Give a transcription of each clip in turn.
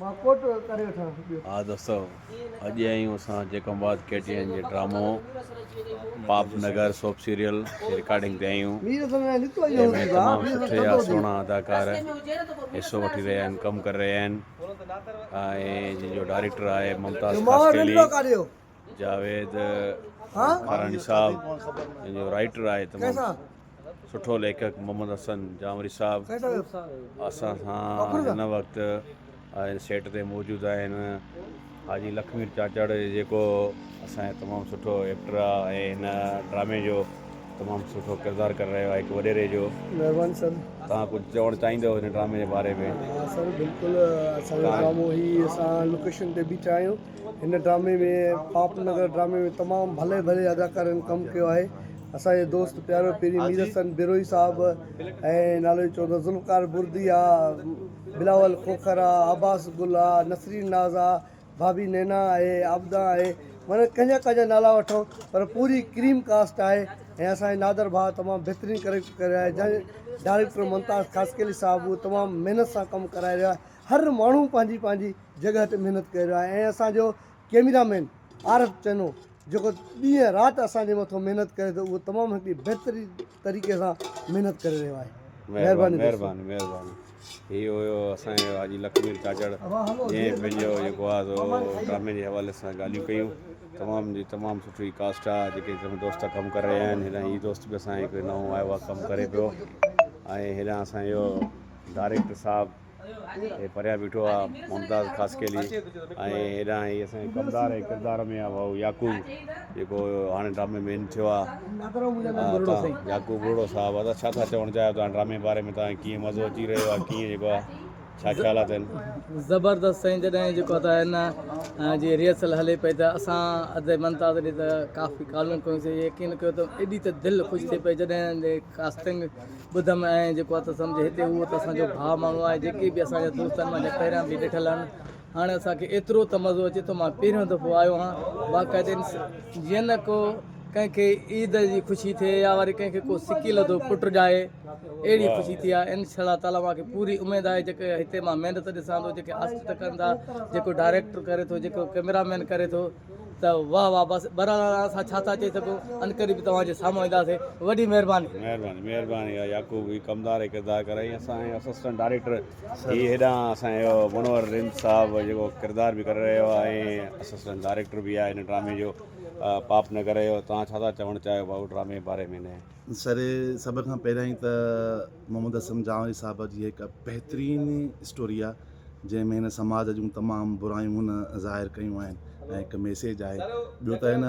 مان ڪوٽ ڪري وٺان ٻيو. ها دوستو اڄ آيون اسان جيڪب آباد ڪي ٽي اين جي ڊرامو پاپ نگر سوپ سيريل جي رڪارڊنگ تي آيون جنهن ۾ تمام سٺي يا سهڻا اداڪار حصو وٺي رهيا آهن ڪم ڪري رهيا آهن ۽ جنهن جو ڊائريڪٽر آهي ممتاز خاصخيلي جاويد کاراڻي صاحب جنهن جو رائيٽر آهي تمام سٺو ليکڪ محمد حسن جانوري صاحب اسان سان هن وقت سيٽ تي موجود آهن حاجي لکمير چاچڙ جيڪو اسان جو تمام سٺو ايڪٽر آهي ۽ هن ڊرامي جو تمام سٺو ڪردار ڪري رهيو آهي هڪ وڏيري جو مهرباني سر توهان ڪجهه چوڻ چاهيندو هن ڊرامي جي باري ۾ ها سر بلڪل اسان جو ڊرامو هي اسان لوڪيشن تي بيٺا آهيون هن ڊرامي ۾ پاپ نگر ڊرامي ۾ تمام ڀلي ڀلي اداڪارن ڪم ڪيو آهي اسان جو دوست پيارو پيري مير حسن بروهي صاحب ۽ نالو چوندو ذوالفقار بردي آ بلاول کوکر آ عباس گل آ نسرين ناز آ ڀاڀي نينا آهي عابده آهي معنيٰ ڪنهن جا ڪنهن جا نالا وٺون پر پوري ڪريم ڪاسٽ آهي ۽ اسان جي نادر ڀاء تمام بهترين ڪريڪٽ ڪري رهيا آهي جنهن ڊائريڪٽر ممتاز خاصخيلي صاحب اهو تمام محنت سان ڪم ڪرائي رهيو آهي هر ماڻهو پنهنجي پنهنجي جڳهه تي محنت ڪري رهيو آهي ۽ اسان جو ڪيميرا مين عارف چنو جيڪو ڏينهن رات اسان جي مٿو محنت ڪري ٿو اهو تمام هڪڙي بهترين طريقي سان محنت ڪري رهيو آهي. مهرباني مهرباني مهرباني هي هيو اسان جو حاجي لکمير چاچڙ جنهن پنهنجو جيڪو آهي سو ڊرامي جي حوالي سان ڳالهيون ڪيون تمام جي تمام سٺي ڪاسٽ آهي جيڪي دوست ڪم ڪري رهيا آهن هيڏانهن هي دوست به اسان هڪ نئون آيو آهي ڪم ڪري پيو ۽ هيڏانهن اسان جو ڊائريڪٽر صاحب هي پريان بيٺو آ ممتاز خاصخيلي ۽ هيڏانهن هي اسان جي ڪمدار جي ڪردار ۾ آ ڀائو يعقوب جيڪو هاڻي ڊرامي ۾ ان ٿيو آ يعقوب ٻرڙو صاحب ادا ڇا ٿا چوڻ چاهيو توهان ڊرامي باري ۾ توهان کي ڪيئن مزو اچي رهيو آ ڪيئن جيڪو آ ڇا خيالات آهن. زبردست سائين جڏهن جيڪو ته هن جي ريهرسل هلي پئي ته اسان ادي ممتاز ڏي ته ڪافي ڪالون ڪيون سي يقين ڪيو ته ايڏي ته دل خوش ٿي پئي جڏهن ڪاسٽنگ ٻڌم ۽ جيڪو آ ته سمجهه هتي اهو ته اسان جو ڀاء ماڻهو آهي جيڪي به اسان جا دوست آهن مان جا پهريان به ڏٺل آهن هاڻي اسان کي ايترو ته مزو اچي ٿو مان پهريون دفعو آيو آهيان باقاعده جيئن نه ڪو ڪنهن کي عيد جي خوشي ٿئي يا وري ڪنهن کي ڪو سڪي لڌو پٽ ڄائي اهڙي خوشي ٿي آهي انشاء الله تعالي مان کي پوري اميد آهي جيڪي هتي مان محنت ڏسان ٿو جيڪي آرٽسٽ ڪن ٿا جيڪو ڊائريڪٽر ڪري ٿو جيڪو ڪئميرا مين ڪري ٿو ته واه واه بس بهرحال اسان ڇا ٿا چئي سگهون عنقريب توهان جي سامهون اينداسين وڏي مهرباني. مهرباني مهرباني يا يعقوب هي ڪمدار هي ڪردار ڪرائي اسان جو اسسٽنٽ ڊائريڪٽر هي هيڏانهن اسان جو منور رند صاحب جيڪو ڪردار به ڪري رهيو آهي ۽ اسسٽنٽ ڊائريڪٽر به آهي هن ڊرامي جو پاپ نه ڪري توهان ڇا ٿا چوڻ چاهيو ڀائو ڊرامي باري ۾ نه. سر سڀ کان پهريائين ته محمد اسلم جانوري صاحب جي هڪ بهترين اسٽوري آهي جنهن ۾ هن سماج جون تمام برايون هن ظاهر ڪيون آهن ۽ هڪ ميسيج آهي ٻيو ته هن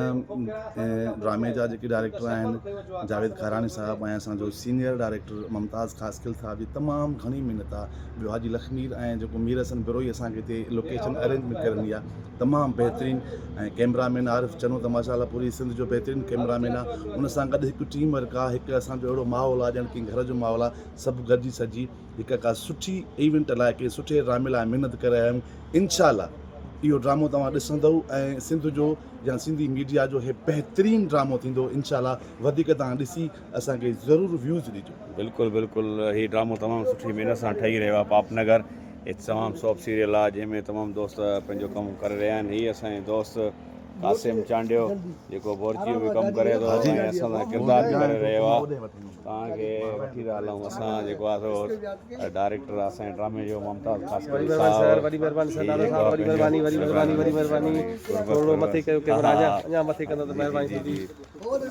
ڊرامي جا جيڪي ڊائريڪٽر آهن جاويد کاراڻي صاحب ۽ اسان جو سينيئر ڊائريڪٽر ممتاز خاصخيل صاحب جي تمام گهڻي محنت آهي ٻيو حاجي لکمير ۽ جيڪو مير حسن بروهي اسان کي هتي لوڪيشن ارينجمينٽ ڪري ڏني آهي تمام بهترين ۽ ڪيمرا مين عارف چنو ته ماشاء الله پوري سنڌ جو بهترين ڪيمرا مين آهي ان سان گڏ هڪ ٽيم ورڪ آهي هڪ اسان جو اهڙو ماحول آهي ڄڻ ڪنهن گهر جو ماحول آهي سڀ گڏجي سڏجي هڪ ڪا سٺي ايونٽ لاء ڪنهن سٺي ڊرامي لاء محنت ڪري رهيا آهيون انشاء الله اهو ڊرامو توهان ڏسندؤ ۽ سنڌ جو يا سنڌي ميڊيا جو هي بهترين ڊرامو ٿيندو انشاء الله وڌيڪ توهان ڏسي اسان کي ضرور ويوز ڏجو. بلڪل بلڪل هي ڊرامو تمام سٺي محنت سان ٺهي رهيو آهي پاپ نگر هي تمام سوپ سيريل آهي جنهن ۾ تمام دوست پنهنجو ڪم ڪري رهيا آهن هي اسان جو دوست قاسم چانڊيو جيڪو بورچي جو به ڪم ڪري ٿو ۽ اسان سان ڪردار به ڪري رهيو آهي توهان کي وٺي ٿا هلون اسان جيڪو آهي سو ڊائريڪٽر اسان جي ڊرامي جو ممتاز خاصخيلي صاحب وڏي مهرباني سر دادا صاحب وڏي مهرباني وڏي مهرباني وڏي مهرباني ٿورڙو مٿي ڪيو ڪيمرا اڃا اڃا مٿي ڪندو ته مهرباني ٿيندي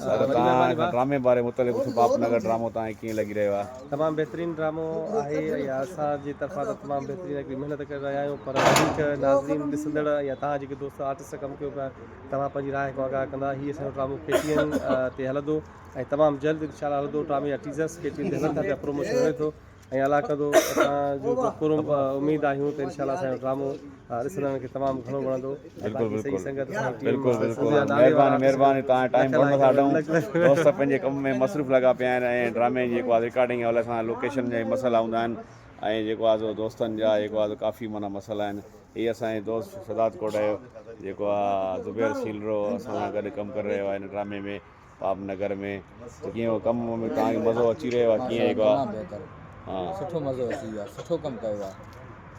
سر توهان کان ڊرامي باري متعلق ڪجهه باپ نگر ڊرامو توهان کي ڪيئن لڳي رهيو آهي. تمام بهترين ڊرامو آهي ۽ اسان جي طرفان ته تمام بهترين هڪڙي محنت ڪري رهيا آهيون پر وڌيڪ ناظرين ڏسندڙ يا توهان جيڪي دوست آرٽسٽ ڪم ڪيو پيا توهان پنهنجي راء کان آگاهه ڪندا هي اسان جو ڊرامو ڪي ٽي اين تي هلندو ۽ تمام جلد انشاء الله هلندو ڊرامي جا ٽيزرس ڪي ٽي اين تي هلن ٿا پيا پروموشن هلي ٿو ۽ الله ڪندو اسان جو پر اميد آهيون ته انشاء الله اسان جو ڊرامو ڏسندڙن کي تمام گهڻو وڻندو ۽ بلڪل باقي سڄي بلڪل سنگت اسان جي ٽيم بلڪل سنڌ بلڪل جا نالي وارا مهرباني آرٽسٽ مهرباني توهان ٽائيم لک ڪونه لائق ٿا ڏئون لک لک دوست پنهنجي ڪم ۾ مصروف لڳا پيا آهن ۽ ڊرامي جي جيڪو آهي رڪارڊنگ حوالي سان لوڪيشن جا مسئلا هوندا آهن ۽ جيڪو آهي سو دوستن جا جيڪو آهي سو ڪافي معنيٰ مسئلا آهن هي اسان جي دوست شھداد ڪوٽ جو جيڪو آهي زبير سيلرو اسان سان گڏ ڪم ڪري رهيو آهي هن ڊرامي ۾ پاپ نگر ۾ ته ڪيئن هو ڪم ۾ توهان کي مزو اچي رهيو آهي ڪيئن جيڪو تمام بهتر ها سٺو مزو اچي ويو آهي سٺو ڪم ڪيو آهي.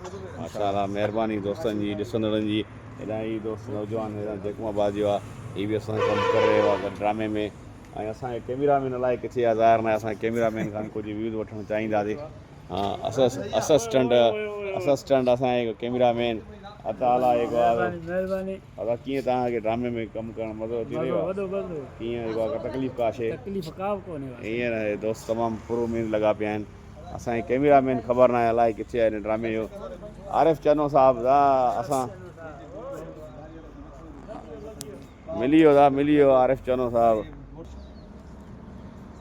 ماشاء الله مهرباني دوستن جي ڏسندڙن جي هيڏانهن هي دوست نوجوان هيڏانهن جيڪب آباد جو آ هي به اسان سان ڪم ڪري رهيو آ گڏ ڊرامي ۾ ۽ اسان جو ڪيميرا مين الائي ڪٿي آ ظاهر ناهي اسان ڪيميرا مين کان ڪجهه ويوز وٺڻ چاهينداسين ها اسسٽنٽ اسسٽنٽ اسان جو ڪيميرا مين عطا الله جيڪو آ مهرباني ادا ڪيئن توهان کي ڊرامي ۾ ڪم ڪرڻ مزو اچي رهيو آ ڪيئن جيڪو آ تڪليف ڪا شي تڪليف ڪا به ڪونهي هينئر دوست تمام پر اميد لڳا پيا آهن اسان جي ڪيميرا مين خبر ناهي الائي ڪٿي آهي هن ڊرامي جو عارف چنو صاحب دا اسان ملي ويو دا ملي ويو عارف چنو صاحب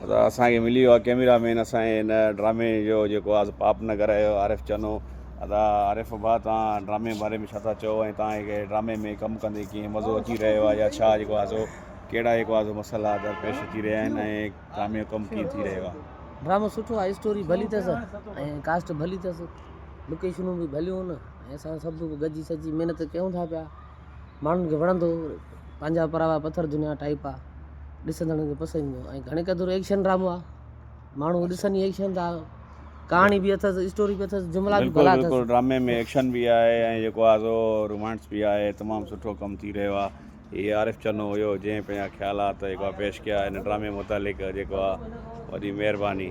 ادا اسان کي ملي ويو آهي ڪيميرا مين اسان جي هن ڊرامي جو جيڪو آهي پاپ نگر جو عارف چنو ادا عارف ڀا توهان ڊرامي باري ۾ ڇا ٿا چئو ۽ توهان کي ڊرامي ۾ ڪم ڪندي ڪيئن مزو اچي رهيو آهي يا ڇا جيڪو آهي سو ڪهڙا جيڪو آهي سو مسئلا درپيش اچي رهيا آهن ۽ ڊرامي جو ڪم ڪيئن ٿي رهيو آهي. ڊرامو سٺو آهي اسٽوري ڀلي اٿس ۽ ڪاسٽ ڀلي اٿس لوڪيشنون به ڀليون آهن ۽ اسان سڀ گڏجي سڄي محنت ڪيون ٿا پيا ماڻهن کي وڻندو پنهنجا پراوا پٿر دنيا ٽائپ آ ڏسندڙن کي پسند ايندو ۽ گهڻي قدر ايڪشن ڊرامو آ ماڻهو ڏسن ئي ايڪشن ٿا ڪهاڻي به اٿس اسٽوري به اٿس جملا به ڀلا اٿس. بلڪل ڊرامي ۾ ايڪشن به آهي ۽ جيڪو آ سو رومانس به آهي تمام سٺو ڪم ٿي رهيو آ هي عارف چنو هيو جنهن پنهنجا خيالات جيڪو آ پيش ڪيا هن ڊرامي متعلق جيڪو آ وڏي مهرباني.